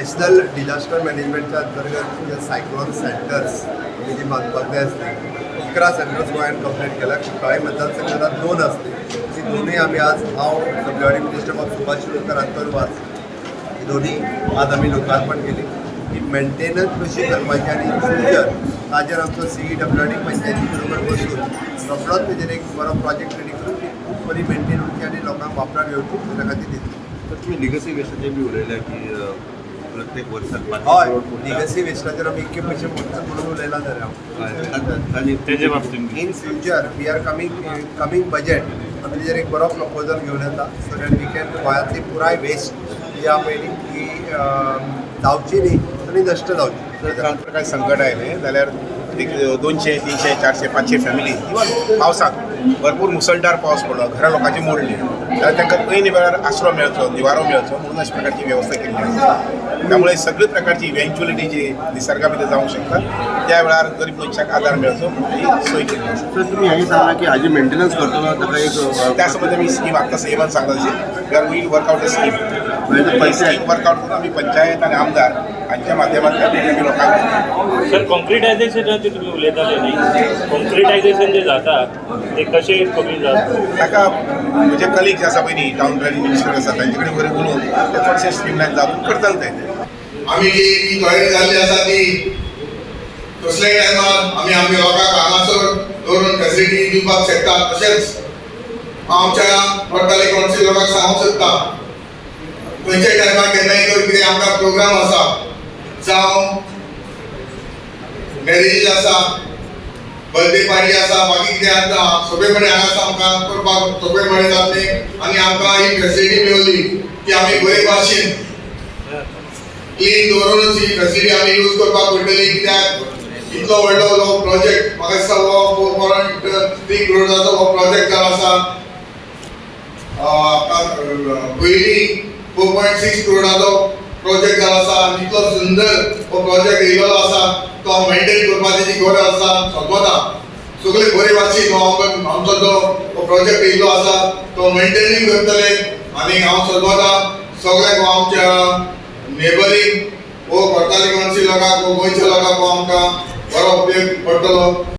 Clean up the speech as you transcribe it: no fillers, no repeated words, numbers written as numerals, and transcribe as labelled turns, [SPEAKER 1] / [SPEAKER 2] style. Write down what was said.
[SPEAKER 1] National disaster मॅनेजमेंटच्या अंतर्गत जे cyclone centres जी बांदपाक जाय आसली, 11 सेंटर्स गोंयान कंप्लीट केल्या. कुठ्ठाळे मतदारसंघात दोन असले. ती दोन्ही आमी आज, हांव, डब्ल्यूआरडी मिनिस्टर बाब सुभाष शिरोडकर, अंतोन वास, ही दोन्ही आज आमी लोकार्पण केली. ही मेंटेनन्स कशी करपाची आनी इन फ्युचर ताजेर आमचो सीई डब्ल्यूआरडी पंचायती बरोबर बसून रोखडोच तेजेर एक बरो प्रोजेक्ट रेडी करून ती खूब बरी मेंटेन उरची आनी लोकांक वापराक येवची त्या खातीर दितली.
[SPEAKER 2] तर तुम्ही लिगसी वेस्टाचे बी उलयल्या की प्रत्येक वर्साक 5
[SPEAKER 1] हय.
[SPEAKER 2] करोड पडटा.
[SPEAKER 1] लिगसी वेस्टाचेर आमी इतके पयशे मोडटा म्हणून उलयला जाल्यार हांव.
[SPEAKER 2] हय, ताजी
[SPEAKER 3] तेजे बाबतींत
[SPEAKER 1] In future we are coming budget, आमी तेजेर एक बरो प्रपोजल घेवन येता, सो that we can गोंयांतली पुराय वेस्ट जी आहा पळय न्ही, ती जावची न्ही आनी नश्ट जावची.
[SPEAKER 4] जर काय संकट आयलें जाल्यार एक 200, 300, 400, 500 फॅमिली, इवन पावसाक भरपूर मुसळधार पावस पडलो, घरां लोकांची मोडली जाल्यार तांकां ऐन वेळार आसरो मेळचो, निवारो मेळचो म्हणून अशा प्रकारची व्यवस्था केल्ली आसा. त्यामुळे सगळे प्रकारची इव्हेंच्युअलिटी जी निसर्गा भितर जावंक शकता, त्या वेळार गरीब मनशाक आदार मेळचो म्हणून ही सोय केल्ली आसा.
[SPEAKER 2] सर, तुम्ही हें सांगला की हाजी मेंटेनन्स करतलो ताका एक
[SPEAKER 4] त्या संबंदी आमी स्कीम आत्तां सीएमान सांगला तशी we are will work out a scheme.
[SPEAKER 2] म्हणजे पैसे
[SPEAKER 4] स्कीम वर्कआउट करून आमी पंचायत आनी आमदार हांच्या माध्यमांतल्यान आमी लोकांक
[SPEAKER 3] सर, कॉन्क्रिटायझेशनाचे तुमी उलयताले न्ही, कॉन्क्रिटायझेशन जे जाता ते कशें कमी जाता?
[SPEAKER 4] ताका म्हजे कलिग्स आसा पळय न्ही, टावन प्लॅनिंग मिनिस्टर आसा, तांचे कडेन बरें उलोवन ते चडशे स्ट्रीमलायन जावन करतले ते.
[SPEAKER 5] आमी जी ही टॉयलेट जाल्ली आसा, ती कसल्याय टायमार आमी आमच्या लोकांक हांगासर दवरून फॅसिलिटी दिवपाक शकता. तशेंच हांव आमच्या कोर्टाली कावन्सील लोकांक सांगूंक सोदता, खंयच्याय टायमार केन्नाय जर कितें आमकां प्रोग्राम आसा, जावं मॅरेजीस आसा, बर्थडे पार्टी आसा, बाकी कितें आसा, सगळे कडेन हांगासर आमकां करपाक सोंपेपणी जातलें आनी आमकां ही फॅसिलिटी मेवली की आमी बरे भाशेन क्लीन दवरूनच ही फॅसिलिटी आमी यूज करपाक पडटली. कित्याक इतलो व्हडलो हो प्रोजेक्ट, म्हाका दिसता हो 4.3 करोडाचो हो प्रोजेक्ट जालो आसा. पयलीं 4.6 करोडाचो प्रोजेक्ट जालो आसा आनी इतलो सुंदर हो प्रोजेक्ट येयलेलो आसा, तो मेंटेन करपाची जी गरज आसा. सर्वदा सगळे बरे भाशेन हो आमचो जो हो प्रोजेक्ट येयल्लो आसा तो मेंटेनूय करतले. आनी हांव सर्वदा सगळ्याक, आमच्या नेबरींग हो कोर्टाली कावन्सील लोकांक हो गोंयच्या लोकांक हो आमकां बरो उपयोग पडटलो.